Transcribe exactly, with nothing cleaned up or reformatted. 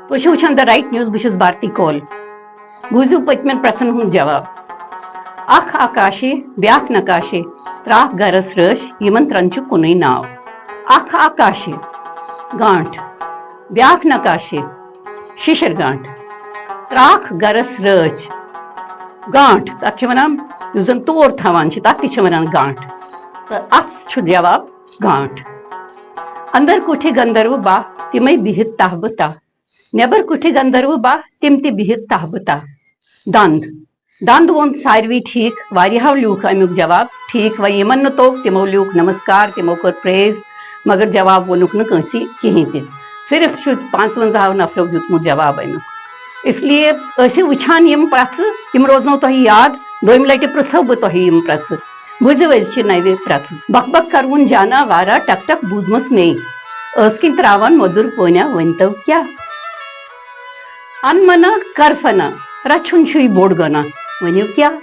تُہۍ چھِو وٕچھان The Right News، بہٕ چھَس بھارتی کول۔ بوٗزِو پٔتمٮ۪ن پرٛژھن ہُنٛد جواب۔ اکھ آکاشے، بیٛاکھ نقاشے، ترٛاکھ گرس رٲچھ، یِمن ترٛٮ۪ن چھُ کُنُے ناو۔ اکھ آکاشے، گانٹھ، بیٛاکھ نقاشے، شیشر گانٹھ، ترٛاکھ گرس رٲچھ، گانٹھ، تتھ چھِ ونان، یُس زن تور تھاوان چھِ، تتھ تہِ چھِ ونان گانٹھ۔ تہٕ اتھ چھُ جواب گانٹھ۔ اندر کوٹھے گندرو باہ، تِمے بِہِتھ تاہ بہٕ تاہ۔ نٮ۪بر کوٹھے گندرو باہ، تِم تہِ بِہِتھ تاہ بہٕ تاہ۔ دند۔ دند ووٚن ساروی ٹھیٖک، واریاہو لیوٗکھ امیُک جواب ٹھیٖک۔ وۄنۍ یِمن نہٕ توٚگ، تِمو لیوٗکھ نمسکار، تِمو کٔر پریز، مگر جواب ووٚنُکھ نہٕ کٲنٛسی کِہیٖنۍ تہِ۔ صرف چھُ پانٛژونٛزاہو نفرو دیُتمُت جواب امیُک۔ اس لیے ٲسِو وٕچھان یِم پرٛژھٕ، تِم روزنو تۄہہِ یاد۔ دوٚیمہِ لٹہِ پرٛژھو بہٕ تۄہہِ یِم پرٛژھٕ۔ بوٗزِو أزچہِ نوِ پرٛژھٕ۔ بک بک کروُن جانا وارا ٹک ٹک بوٗزمٕژ مے۔ ٲس کِنۍ ترٛاوان مۄدُر پونیا، ؤنۍتو کیٛاہ؟ ان منا کر فنا، رچھُن چھُے بوٚڑ گۄناہ، ؤنِو کیٛاہ؟